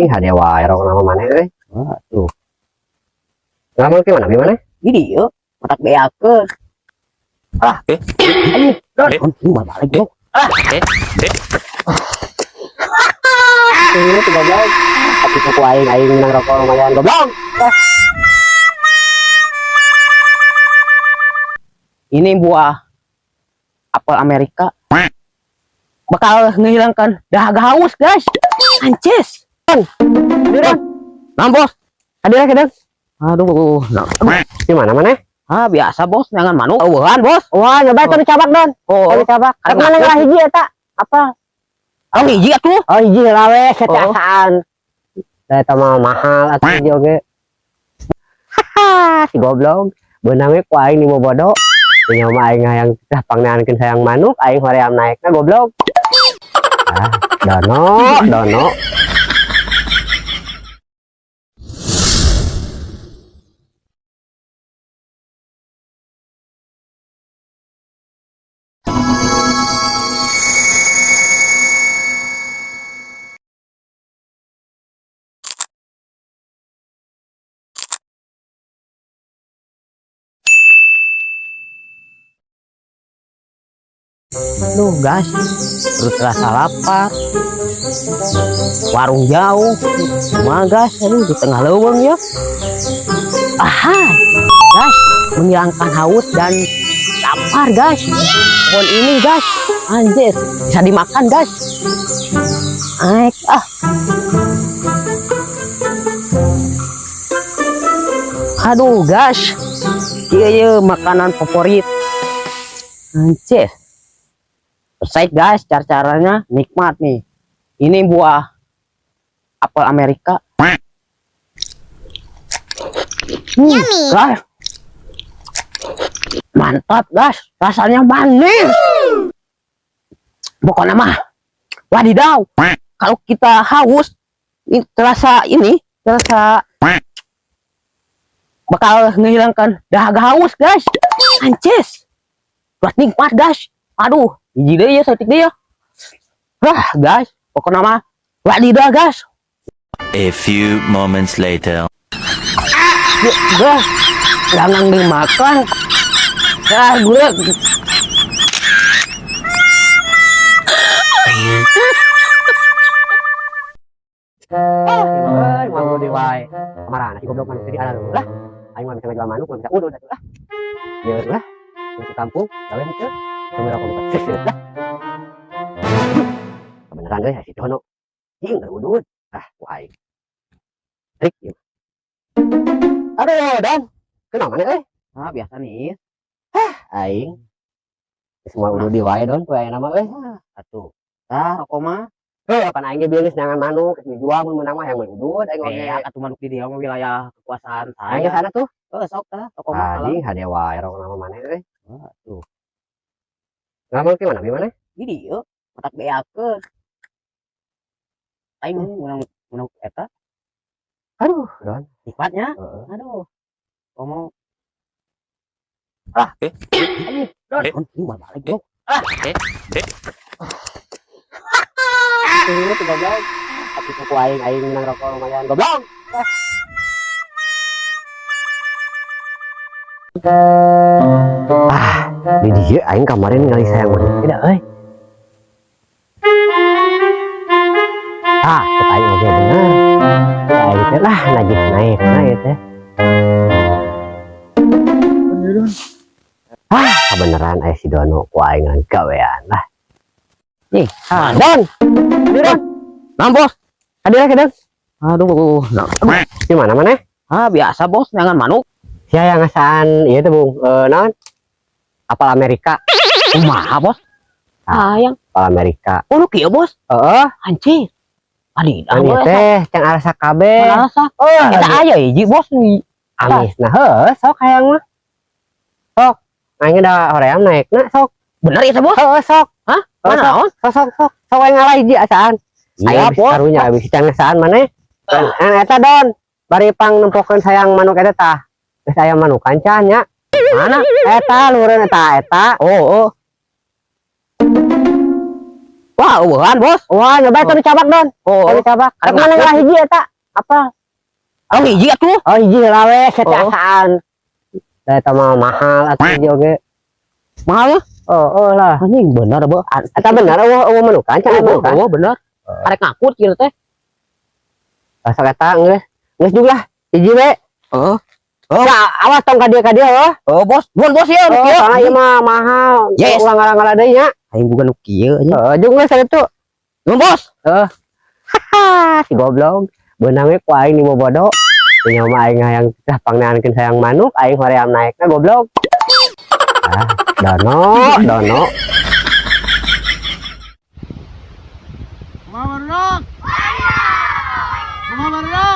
Anjing, hade wae rok nama maneh euy. Waduh. Ngelamun ke mana? Di mana? Di dieu, matak beakeun. Ah, eh. Anjing, Don. Eh. Lu mah balik, Bro. Ah, eh, eh. Ini tuh goblok. Tapi kuku aing aing menang rokok lumayan goblok. Ah. Ini buah apel Amerika. Bakal menghilangkan dahaga haus, guys. Ances. Hadir. Nah, bos. Hadir ke. Aduh, nah. Di mana mana? Ah, biasa, bos, jangan manuk. Eueuhan, bos. Wah, nyoba itu dicabak, Don. Oh, Oh, dicabak. Kan Mana ngaku. ngelah hiji eta? Apa? Oh, hiji atuh. Oh, hiji heula we Oh. asaan. Da eta mah mahal atuh hiji oge. Haha, si goblok. Beunang we ku aing dibobodo. Nya mah aing hayang tah pangneankeun hayang manuk, aing hoream naekna goblok. Ah, Dono, Dono. Aduh, guys. Perut rasa lapar. Warung jauh. Cuma, guys, aduh di tengah leuweung ya. Aha, guys, menghilangkan haus dan lapar, guys. Pohon ini, guys, anjir, bisa dimakan, guys. Naik, ah. Aduh, guys. Iya, iya, makanan favorit. Anjir. Selesai, guys, cara-caranya nikmat nih. Ini buah apel Amerika. Guys. Mantap, guys. Rasanya manis. Pokoknya mah wadidaw. Kalau kita haus, ini terasa bakal menghilangkan dahaga haus, guys. Ances. Buat nikmat, guys. Aduh, hiji deui ya, saeutik deui ya. Wah, guys, pokoknya mah wadidaw, guys. A few moments later. Guys, jangan dimakan. Ah, gue Euy, mau di wae. Kamarana si goblok manuk jadi ala lah. Aing mah bisa ngajual manuk, mah bisa udud atuh lah. Ieu lah. Ke kampung, gawe henteu. Kamera rokok buka seset lah. Kebenaran euy si Dono. Jeung udud. Ah, ku aing. Trik ieu. Aduh, Dan. Kenapa mana euy? Ah, biasa nih. Aing. Semua udud di wae, Don, ku aing nama euy. Atuh. Tah, rokok mah. Heuh, pan aing ge bieu geus neangan manuk, geus dijual mun meunang mah hayang meuli udud aing oge. Eh, atuh manuk di dieu mah wilayah kekuasaan Aing ke saya. sana tuh. Oh, sok tah, rokok mah kalau. Anjing, hade wae rokok nama maneh euy. Aduh, Ngelamun ke mana? Di mana? di dieu matak beakeun. Aing meunang meunang eta Aduh, Don. nikmatnya. Heeh. Aduh. Ngomong. Ah, eh. Anjing, Don. Eh. Lu mah balik, Bro. Eh, eh. Ini tuh goblok. Tapi kuku aing aing menang rokok lumayan goblok. Ah, di dieu aing kemarin ningali sayang manuk tidak euy. Ah, cek aing oge bener. Aing teh lah najis naik na ieu teh. Ah, kebenaran aya si Dono ku aing gawean lah. Nih, Ah, Don. Hadir, Don. Nah, bos. Hadir ke, Don. Aduh, nah. Di mana mana? Ah, biasa, bos, jangan manuk. Sia yang ngasaan ieu teh Bung, naon? Apel Amerika. Kumaha, bos? Ah. Hayang. Apel Amerika. Oh, nu kieu, bos. Heeh, Anjir. Adi, anu teh can arasa kabeh. Mana rasa? Oh, Kita aya hiji, bos nih. amis nah heuh, sok hayang mah. Sok. Aing da hoream naekna sok. Bener itu, bos? Heuh, sok. Hah? Heuh, Mana sok. naon? Sok sok sok. Sok aing ngalah hiji asaan. Iya, Aing bos. karunya abis can ngasaan maneh. Kan eta Don. Bari pang nempokeun sayang manuk eta tah. Geus aya manukan can nya. Mana? Eta lureun eta eta. Oh, oh. Wah, eueuhan, Bos. Wah, nyoba tong dicabak, Don. Oh, Tong dicabak. Rek mana ngalah hiji eta? Apa? Oh, hiji atuh. Oh, hiji heula we Oh. asaan. Da eta mah mahal atuh hiji oge. Mahal ya? Oh, lah. Anjing bener, Bos. Eta bener euweuh euweuh menukan, can Oh, menukan. oh, bener. Arek ngakut gitu teh. Sok eta geus. Geus juga lah. Hiji we. Heeh. Oh. Nah, awas tong ka dieu ka dieu oh. Oh, Bos. Nuhun, Bos, ya, nu Oh, kieu. soalnya ieu mah mahal. Yes. Ulah ngalah-ngalah deui nya. Aing bukan nu kieu anjing. Heeh, jeung geus sakitu. Nuhun, Bos. Haha, si goblok. Beunang we ku aing dibobodo. Nya mah aing hayang tah pangneankeun hayang manuk, aing hoream naekna, goblok. Ah, Dono, Dono. Kumaha, barudak? Kumaha, barudak?